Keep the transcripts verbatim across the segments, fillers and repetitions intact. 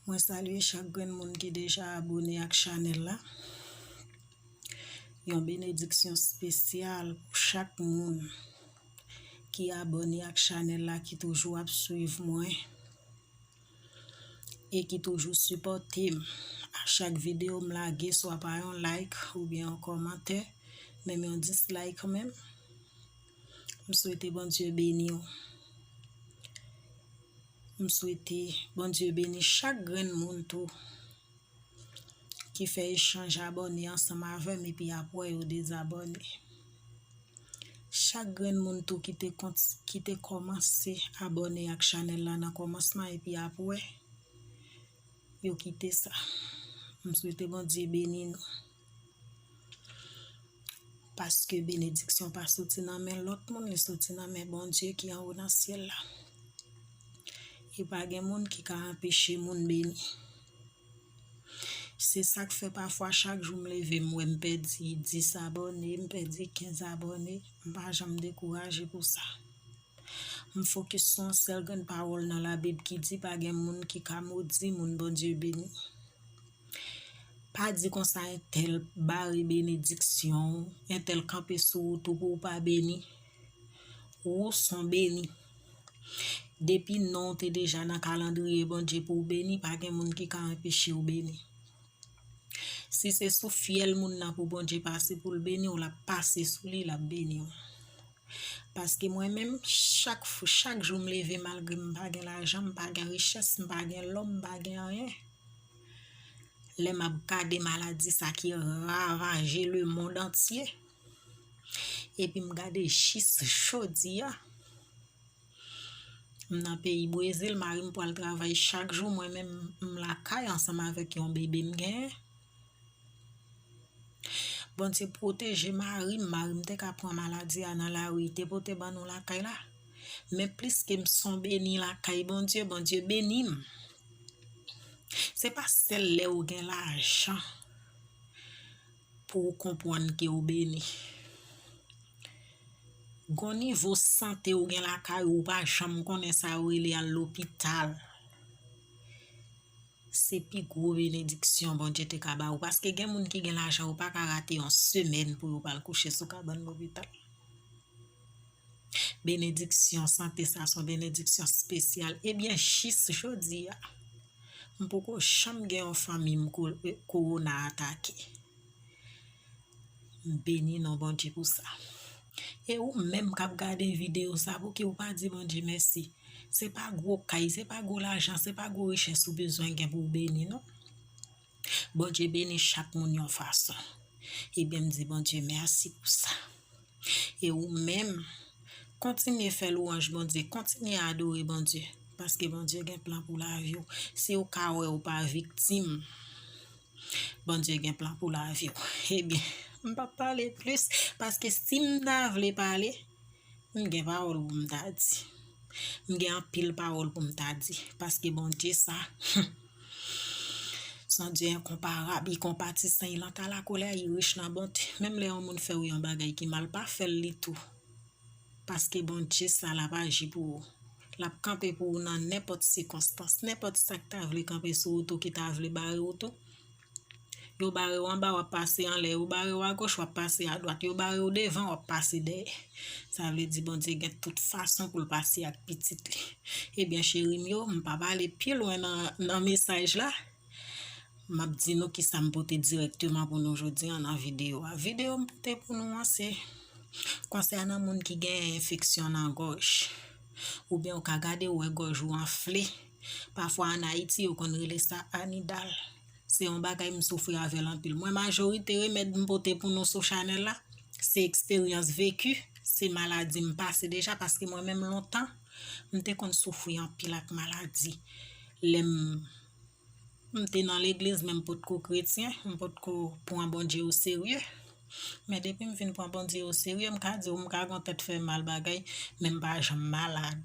Mwen salye chak grenn moun ki deja abòne ak chanèl la. Yon benediksyon espesyal pou chak moun ki abòne ak chanèl la, ki toujou ap swiv mwen e ki toujou sipòte m. A chak videyo m lage, swa pa yon like oubyen yon kòmantè, menm yon dislike menm, m swete Bondye beni w. M swete Bondye beni chak grenn moun tou ki fè echanj abòne ansanm avè m epi apre yo dezabòne. Chak grenn moun tou ki te kont, ki te kòmanse abòne ak chanèl la nan kòmansman epi apre yo kite sa. M swete Bondye beni nou. Paske benediksyon pa soti nan men lòt moun, li soti nan men Bondye ki anwo nan syèl la. E pa gen moun ki ka anpeche moun beni. Se sa k fè pafwa chak jou m leve, m wè m pèdi dis abòne, m pèdi kenz abòne, m pa janm dekouraje pou sa. M fokis sou yon sèl grenn pawòl nan Labib ki di pa gen moun ki ka modi moun Bondye beni. Pa di konsa entèl bare benediksyon w, entèl kanpe sou wout ou pou w pa beni. Ou s on beni. Depi non w te deja nan kalandriye Bondye pou w beni, pa gen moun ki ka anpeche w beni. Si se sou fyèl moun nan pou Bondye pase pou l beni w, l ap pase sou li, l ap beni w. Paske mwen menm, chak, chak jou m leve, malgre m pa gen lajan, m pa gen richès, m pa gen lò, m pa gen anyen. Lè m ap gade maladi sa ki ravaje lemonn antye, epi m gade jis jodi a, m nan peyi Brezil, mari m pral travay chak jou, mwen menm m lakay ansanm avèk yon bebe m genyen. Bondye pwoteje mari m, mari m te ka pran maladi a nan lari, te pote ban nou lakay la. Men pliske m s on beni lakay Bondye, Bondye beni m. Se pa sèl lè ou gen lajan pou w konprann ke w beni. Gon nivo sante ou gen lakay ou, ou pa janm konnen sa yo rele al lopital. Se pi gwo benediksyon Bondye te ka ba ou, paske gen moun ki gen lajan, yo pa ka rate yon semèn pou yo pa al kouche sou kabann lopital. Benediksyon sante sa, se yon benediksyon espesyal. Ebyen, jis jodi a, m poko janm gen yon fanmi m ko-, kowona atake. M beni non Bondye pou sa. E ou menm k ap gade videyo sa, pouki ou pa di Bondye mèsi? Se pa gwo kay, se pa gwo lajan, se pa gwo richès ou bezwen gen pou w beni, non. Bondye beni chak moun yon fason. Ebyen, m di Bondye mèsi pou sa. E ou menm, kontinye fè lwanj Bondye, kontinye adore Bondye, paske Bondye gen plan pou lavi w. Si w ka wè ou pa viktim, Bondye gen plan pou lavi w. Ebyen, m p ap pale plis, paske si m ta vle pale, m gen pawòl pou m ta di. M gen anpil pawòl pou m ta di, paske Bondye sa, s on Dye enkonparab, i konpatisan, i lent a la kolè, i rich nan bonte. Menm lè yon moun fè w yon bagay ki mal, pa fè l li tou. Paske Bondye sa, l ap aji pou ou. L ap kanpe pou ou nan nenpòt sikonstans, nenpòt sa k ta vle kanpe sou wout ou, ki ta vle bare wout ou. Yo bare w anba, w ap pase anlè. Yo bare w agoch, w ap pase adwat. Yo bare w devan, w ap pase dèyè. Sa vle di Bondye gen tout fason pou l pase ak pitit li. Ebyen, cheri m yo, m pa pale pi lwen nan, nan mesaj la. M ap di nou kisa m pote dirèkteman pou nou jodi a nan videyo a. Videyo m pote pou nou an se konsènan moun ki gen enfeksyon nan gòj. Oubyen ou ka gade ou wè gòj ou anfle. Pafwa ann Ayiti, yo konn rele sa anidal. Se yon bagay m soufri avè l anpil. Mwen, majorite remèd m pote pou nou sou chanèl la, se eksperyans veki, se maladi m pase deja, paske mwen menm lontan, m te konn soufri anpil ak maladi. Lè m, m te nan legliz, men m potko kretyen, m potko pran Bondye o serye. Men depi m vin pran Bondye o serye, m ka di w, m ka gen yon tèt fè mal bagay, men m pa janm malad,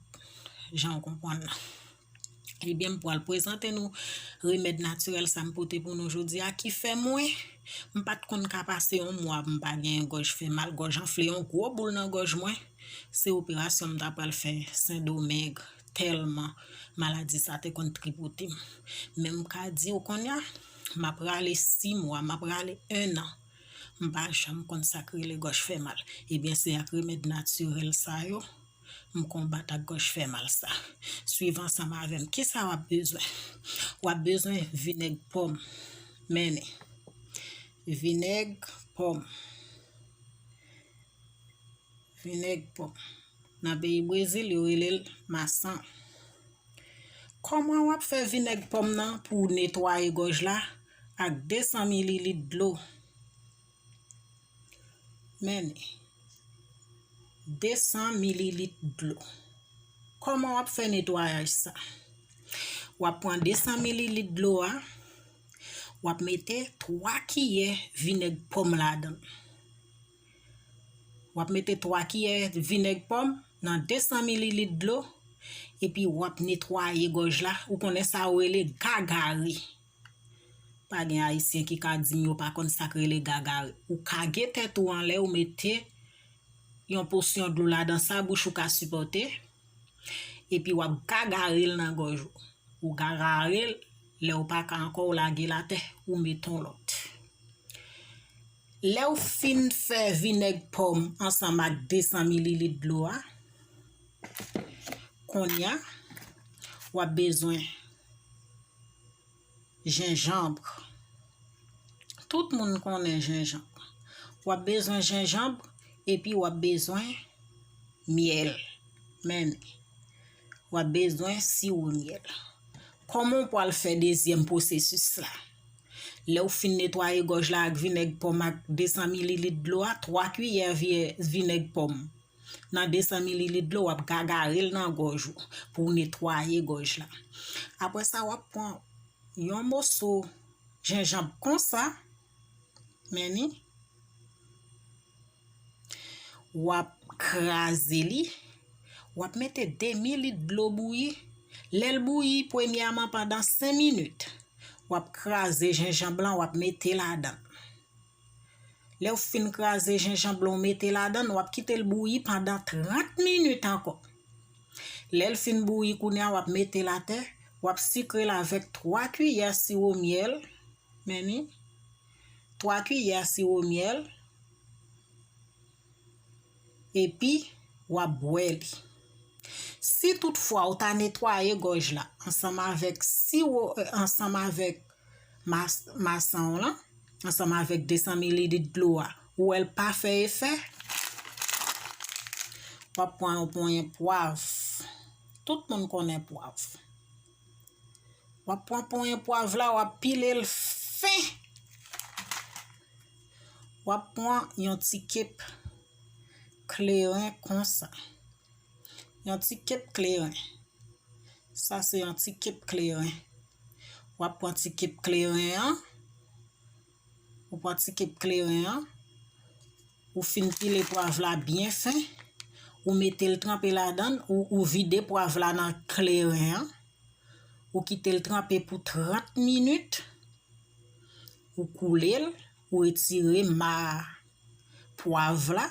jan w konprann nan. Ebyen, m pral prezante nou remèd natirèl sa m pote pou nou jodi a, ki fè mwen, m pa t konn ka pase yon mwa pou m pa genyen gòj fè mal, gòj anfle, yon gwo boul nan gòj mwen. Se operasyon m ta pral fè Sendomeng, tèlman maladi sa te konn tripote m. Men m ka di w kounye a, m ap rale sis mwa, m ap rale en an. M pa janm konn sa k rele gòj fè mal. Ebyen, se ak remèd natirèl sa yo, m konbat ak gòj fè mal sa. Swiv ansanm avè m. Kisa w ap bezwen? W ap bezwen vinèg pòm. Men li. Vinèg pòm. Vinèg pòm. Nan peyi Brezil, yo rele l maçã. Kòman w ap fè vinèg pòm nan pou w netwaye gòj la ak de san mililit dlo? Men li, de san mililit dlo. Kòman w ap fè netwayaj sa? W ap pran de san mililit dlo a, w ap mete twa kiyè vinèg pòm ladan l. W ap mete twa kiyè vinèg pòm nan de san mililit dlo, epi w ap netwaye gòj la. Ou konnen sa yo rele gagare. Pa gen Ayisyen ki ka di m yo pa konn sa k rele gagare. Ou kage tèt ou anlè, ou mete yon pòsyon dlo ladan sa bouch ou ka sipòte, epi w ap gagare l nan gòj ou. Ou gagare l, lè w pa ka ankò, ou lage l atè, ou met yon lòt. Lè w fin fè vinèg pòm ansanm ak de san mililit dlo a, kounye a, w ap bezwen jenjanm. Tout moun konnen jenjanm. W ap bezwen jenjanm, epi w ap bezwen myèl. Men li. W ap bezwen siwo myèl. Kòman w pral fè dezyèm pwosesis la? Lè w fin netwaye gòj la ak vinèg pòm ak de san mililit dlo a, twa kiyè vyè-, vinèg pòm. Nan de san mililit dlo, w ap gagare l nan gòj ou pou w netwaye gòj la. Apre sa, w ap pran yon moso jenjanm konsa, men li, w ap kraze li, w ap mete demi lit dlo bouyi. Lè l bouyi, premyèman, pandan senk minit, w ap kraze jenjanm lan, w ap mete ladan l. Lè w fin kraze jenjanm lan, w mete ladan l, w ap kite l bouyi pandan trant minit ankò. Lè l fin bouyi kounye a, w ap mete l atè, w ap sikre l avèk twa kiyè siwo myèl, men li, twa kiyè siwo myèl, epi w ap bwè li. Si toutfwa ou ta netwaye gòj la ansanm avèk siwo, eh, ansanm avèk mas-, maçã w lan, ansanm avèk de san mililit dlo a, ou wè l pa fè efè, w ap pran yon ponyen pwav. Tout moun konnen pwav. W ap pran ponyen pwav la, w ap pile l fen. W ap pran yon ti kep kleren konsa. Yon ti kep kleren. Sa se yon ti kep kleren. W ap pran ti kep kleren an. Ou pran ti kep kleren an. Ou fin pile pwav la byen fen. Ou mete l tranpe ladan l. Ou, ou vide pwav la nan kleren an. Ou kite l tranpe pou trant minit. Ou koule l. Ou retire ma pwav la.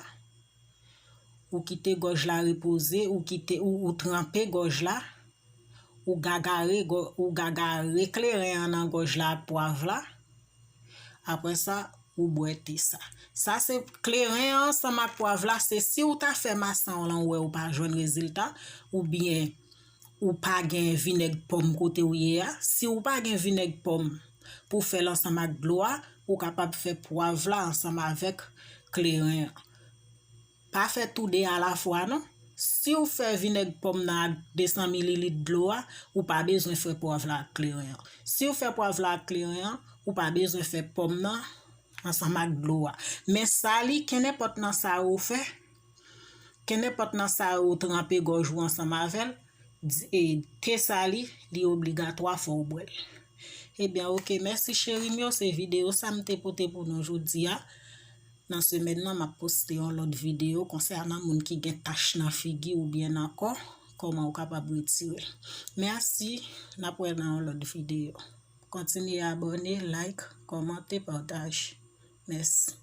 Ou kite gòj la repoze, ou kite, ou, ou tranpe gòj la, ou gagare gò-, ou gagare kleren an nan gòj la ak pwav la. Apre sa, ou bwè te sa. Sa se kleren an ansanm ak pwav la, se si w ta fè maçã w lan, ou wè ou pa jwenn rezilta, oubyen ou pa gen vinèg pòm kote w ye a. Si w pa gen vinèg pòm pou fè l ansanm ak dlo a, ou kapab fè pwav la ansanm avèk kleren an. Pa fè toude alafwa non. Si w fè vinèg pòm nan ak de san mililit dlo a, ou pa bezwen fè pwav la ak kleren an. Si w fè pwav la ak kleren an, ou pa bezwen fè pòm nan ansanm ak dlo a. Men sali, kenenpòt nan sa yo fè, kenenpòt nan sa yo tranpe gòj ou ansanm avè l, di-, e, te sali, li obligatwa fò w bwè l. Ebyen, oke, mèsi cheri m yo, se videyo sa m te pote pou nou jodi a. Nan semèn nan, m ap poste yon lòt videyo konsènan moun ki gen tach nan figi oubyen nan kò, kòman ou kapab retire l. Mèsi, n ap wè nan yon lòt videyo. Kontinye abòne, like, kòmante, pataje. Mèsi.